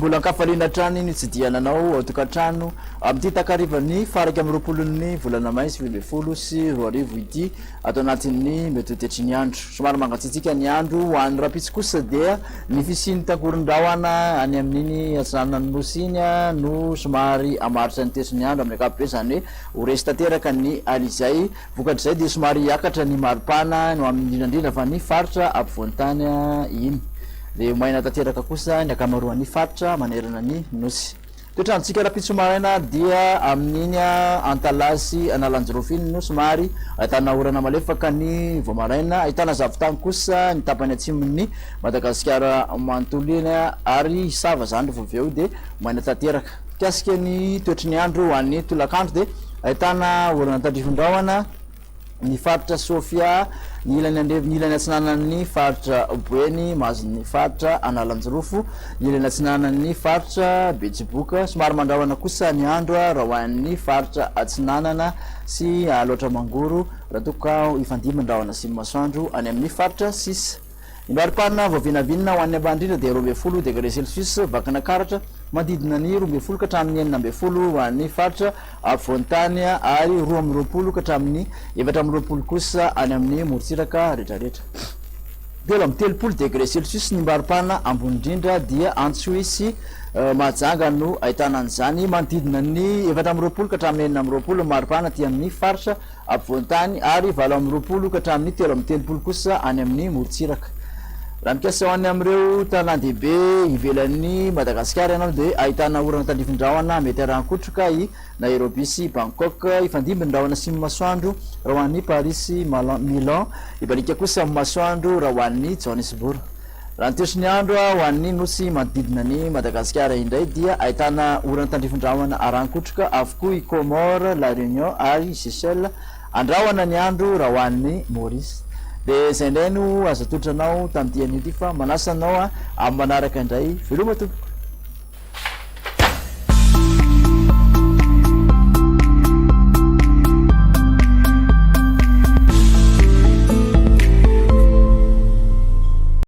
mbola an-kafaliana hatrany ny tsidihana anao ao an-tokantrano amin'ity takarivan'ny faha 21n'ny volana may 2019 ity ato anatin'ny mety ho tetry ny andro. Somary mangatsiatsiaka ny andro ho an'ny rahampitso kosa dia ny fisian'ny tangoron-drahona any amin'iny atsinanan'ny Nosy iny no somary hamaritra ny tetry ny andro amin'ny ankapobeny, izany hoe ho resy tanteraka ny alizay. Vokatr'izay dia somary hiakatra ny maripana no amin'ny indrindra indrindra fa ny faritra ampovoan-tany iny. Dia ho maina tanteraka kosa ny ankamaroan'ny faritra manerana ny Nosy. Toetr'androntsika rahampitso maraina dia amin'iny Antalaha sy Analanjirofo iny no somary ahitana orana malefaka ny vao maraina. Ahitana zavon-tany kosa ny tapany atsimon'ny Madagasikara manontolo iny ary hisava izany rehefa avy eo dia maina tanteraka. Mikasika ny toetry ny andro ho an'ny tolakandro dia ahitana orana tandrifin-drahona ny faritra Sofia, ny ilany andrefana, ny ilany atsinanan'ny faritra Boeny, mahazo ny faritra Analanjirofo, ny ilany atsinanan'ny faritra Betsiboka. Somary mandrahona kosa ny andro raha ho an'ny faritra Atsinanana sy Alaotra Mangoro raha toa ka hifandimby ny rahona sy ny masoandro any amin'ny faritra sisa. Ny maripana vao vinavinina ho an'ny ambany indrindra dia 12 degré celsius, Vakinakaratra, manodidina ny 12 ka hatramin'ny 16 ho an'ny faritra afovoan-tany ary 22 ka hatramin'ny 24 kosa any amin'ny morontsiraka rehetrarehetra. 33 degré celsius ny maripana ambony indrindra dia Antsohihy sy Mahajanga no ahitana an'izany, manodidina ny 24 ka hatramin'ny 26 ny maripana aty amin'ny faritra afovoan-tany ary 28 ka hatramin'ny 33 kosa any amin'ny morontsiraka. Raha mikasa ho any amin'ireo tanàn-dehibe ivelan'i Madagasikara ianao dia ahitana orana tandrifin-drahona mety arahin-kotroka i Nairobi sy Bangkok. Hifandimby ny rahona sy ny masoandro raha ho an'i Paris sy Milan. Hibaliaka kosa ny masoandro raha ho an'i Johannesburg. Raha ny toetry ny andro ho an'ny nosy manodidina an'i Madagasikara indray dia ahitana orana tandrifin-drahona arahin-kotroka avokoa i Comores, La Réunion ary i Seychelles. Andrahona ny andro raha ho an'i Maurice. Dia izay indray no azo atolotra anao tamin'ity anio ity fa manasa anao amin'ny manaraka indray. Veloma tompoko.